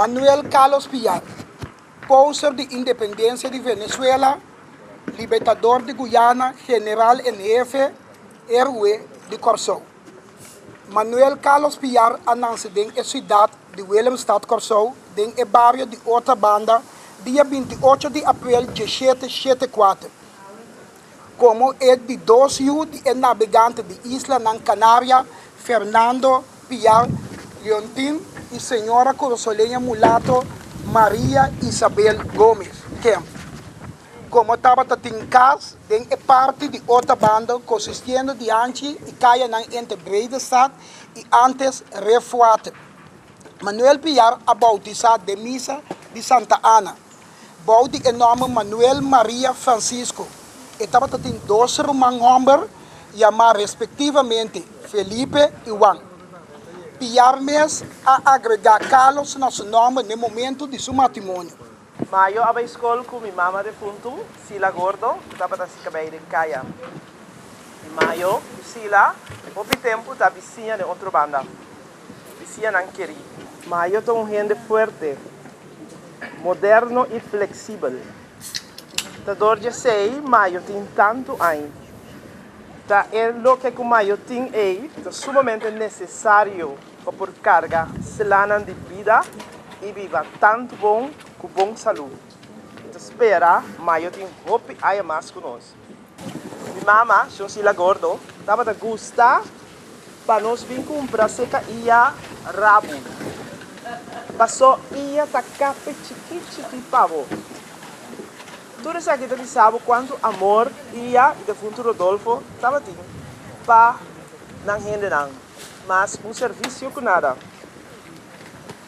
Manuel Carlos Piar, Prócer di independensia di Venezuela, Libertador di Guyana, General en Hefe, Héroe di Kòrsou. Manuel Carlos Piar a nanse den e siudat di Willemstad, Kòrsou, den e bario di Otrabanda, dia 28 di aprel 1774, komo e di dos yu di e nabegante di Islanan Kanaria, Fernando Piar Leontin i señora kurasoleña mulato Maria Isabel Gómez Kemp. Komo tabata tin kas den e parti di Otrabanda konsistiendo di hanchi i kayanan entre Bredestad i antes Refwater. Manuel Piar a boutisá den misa di Santa Ana bou di e nòmber Manuel Maria Francisco. E tabata tin dos ruman hòmber yamá respektivamente Felipe i Juan. Piar mes a agregá Carlos na su nòmber n'e momentu di su matrimonio. Mayo a bai skol ku mi mama defuntu, Sila Gordo, ku tabata hasi kabei den kaya. I Mayo ku Sila hopi tempu ta bisiña den otro banda. Bisiñanan kerí. Mayo ta un hende fuerte, moderno i fleksibel. Ta dor dje esei Mayo tin tantu añ. Ta e loke ku Mayo tin ei ta sumamente nesesario pa por karga slanan di bida i biba tantu bon ku bon salú. Mi ta spera Mayo tin hopi aña mas ku nos. Mi mama, Shonsila Gordo, tabata gusta pa nos bin kumpra seka iya rabu. Paso iya ta kape chikí chikí pa bo. Tur esaki ta bisa bo kuantu amor iya i defuntu Rodolfo tabatin pa nan hendenan. Mas un servisio ku nada.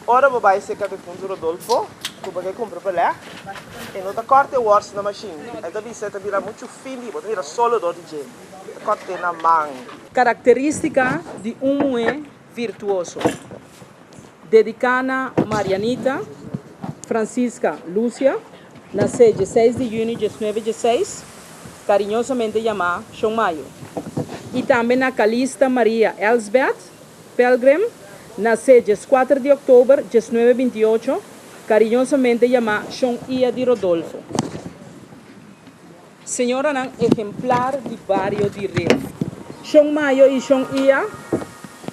Ora bo bai serka defuntu Rodolfo ku bo ke kumpra pelé, e no ta kòrta e wòrs na mashin. E ta bisa e ta bira muchu fini, bo ta mira solo dor di dje. E ta kòrt'é na man. Karakterístika di un muhé virtuoso. Dediká na Marianita Francisca Lucia, nasé dieseis di yüni diesnuebe dieseis, kariñosamente yamá Shon Mayo. I tambe na Calista Maria Elsbeth Pelgrim, nasé dieskuater di òktober diesnuebe bintiocho, kariñosamente yamá Shon Ia di Rodolfo. Señoranan ehemplar di bario di Rif. Shon Mayo i Shon Ia,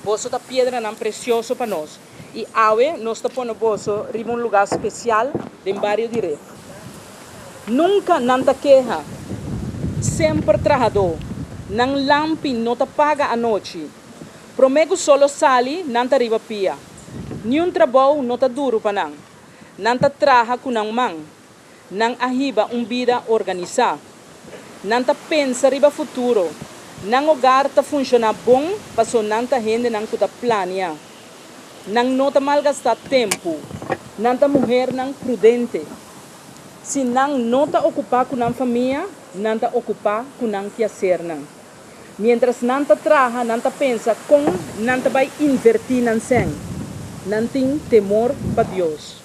boso ta piedranan presioso pa nos, i awe nos ta pone boso riba un lugá spesial den bario di Rif. Nunka nan ta keha, semper trahadó, nan lampi no ta paga anochi. Promé ku solo sali, nan ta riba pia. Niun trabou no ta duru pa nan. Nan ta traha ku nan man. Nan a hiba un bida organisá. Nan ta pensa riba futuro. Nan hogar ta funshoná bon paso nan ta hendenan ku ta plania. Nan no ta malgastá tempu. Nan ta muhernan prudente. Si nan no ta okupá ku nan famia, nan ta okupá ku nan kiasernan. Miéntras nan ta traha, nan ta pensa kon nan ta bai invertí nan sèn. Nan tin temor pa Dios.